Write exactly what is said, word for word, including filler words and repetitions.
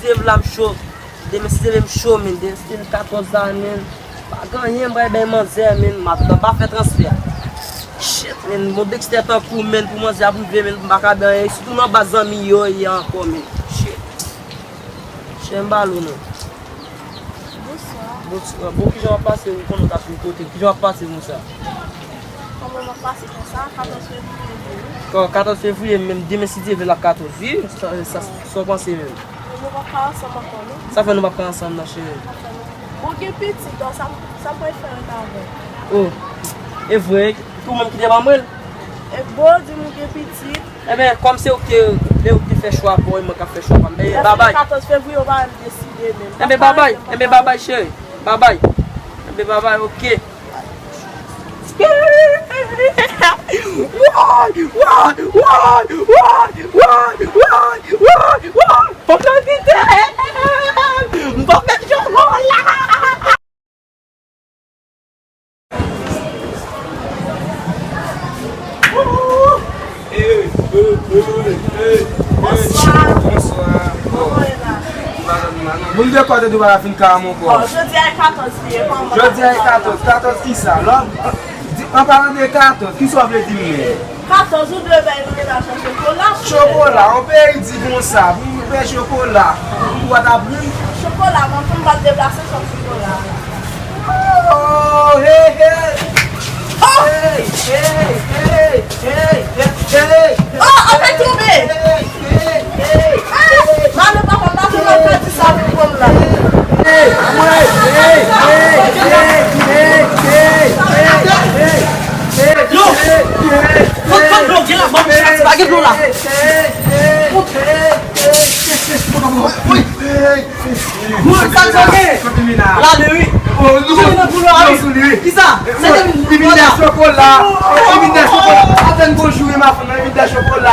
Demen si Dye vle m cho. Demen si Dye vle m cho, men. Demen si Dye vle katòz la, men. Pa gen anyen, m pral bay manzè, men. M ap pa fè transfè. Shit, men. Bon, Dexter tankou, men, pou manzè ap rive, men. M pa ka bay anyen. Sitou nan baz zanmi yo ye ankò, men. Shit. Chen balo, non. Bonswa. Bonswa. Bon, kijan w ap pase? M konnen w t ap vin kote. Kijan w ap pase konsa? Kòman m ap pase konsa? Katòz fevriye vini. Kò, katòz fevriye, menm demen si Dye vle l ap katòz, wi. Sa, sa, sa w panse menm? Nou p ap ka ansanm ankò, non. Sa fè nou p ap ka ansanm nan, cheri? Sa fè nou. Bon, gen pitit, donk sa, sa mwen fè rete avè w. Oh, e vre, ou menm ki te ban mwen l? E bon, di m ou gen pitit. Enben, kòm se ou ki te, e ou ki te fè chwa pa w, e mwen k ap fè chwa pa m. Enben, babay. Katòz fevriye, ou pa menm deside menm. Enben, babay. Enben, babay, cheri. Babay. Enben, babay, oke. Woy, woy, woy. Fòk nan kite. M pa fè chwa la. Bonswa. Bonswa. Bonswa. Moun de kòde dou pa fin ka mwen kò. Bon, jodi a e katòz li ye, kòman? Jodi a e katòz, katòz kisa? Lòm, di, an palan de katòz, kisa w vle di m menm? Katòz ou dwe bay nou menaj an chokola. Chokola, on peyi di konsa, pou m fè chokola, ou pa t ap ri m? Chokola, mwen pou m pa t deplase sòt chokola. Oh, hey, hey. Oh! Hey, hey, hey, hey, hey, hey. Oh, an fèt tonbe. Hey, hey, hey, hey. Mano, papa, papa, mwen ka di sa pou kòm la. Hey, hey, hey, hey, hey. Yo, fòk, fòk dlo gen la, ban m chans, pa gen dlo la. Wi. Mwen, sa k fè gen? Lale, wi. Ou nan koulè a, wi. Kisa? Se te vin dèyè chokola. Li vin dèyè chokola. Apèn bonjou, wi, ma fanm, li vin dèyè chokola.